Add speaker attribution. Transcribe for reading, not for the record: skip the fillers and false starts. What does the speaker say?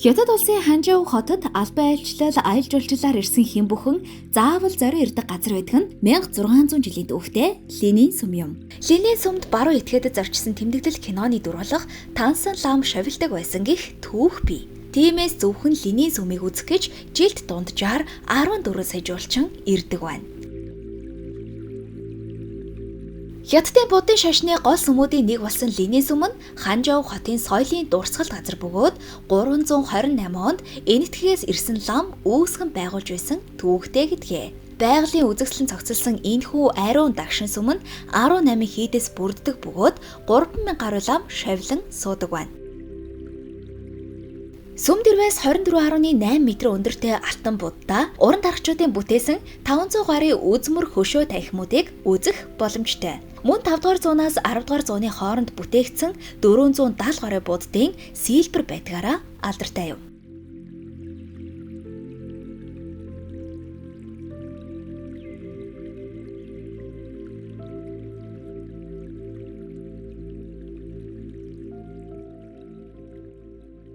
Speaker 1: Хятад улсын Ханжоу хотод албан айлчлал аялал жуулчлалаар ирсэн хэн бүхэн заавал зорин ирдэг газар байдаг нь 1600 жилийн түүхтэй Ленин сүм юм. Ленин сүмд баруун этгээдэд зорчсон тэмдэглэл киноны дүр болох Тансан лам шовилдог байсан гэх түүх бий. Тиймээс зөвхөн Ленин сүмийг үзэх гэж жилд дунджаар 14 сая жуулчин ирдэг байна. Хятадын буддын шашны гол сүмүүдийн нэг болсон Ленин сүм нь Ханжоу хотын соёлын дурсгал газар бөгөөд 328 онд Энэтхэгээс ирсэн лам үүсгэн байгуулж байсан түүхтэй гэдгээ. Байгалийн үзэсгэлэн цогцолсон энэхүү ариун дагшин сүм нь 18 хийдээс бүрддэг бөгөөд 3000 гаруй лам шавилан суудаг байна. Сүм дэрвээс 24.8 м өндөртэй алтан будда уран тархчуудын бүтээсэн 500 гаруй үзмөр хөшөө танхимуудыг үзэх боломжтой. Мөн 5 дугаар зуунаас 10 дугаар зууны хооронд бүтээгдсэн 470 гаруй буддын сэлбэр байдгаараа алдартай юм.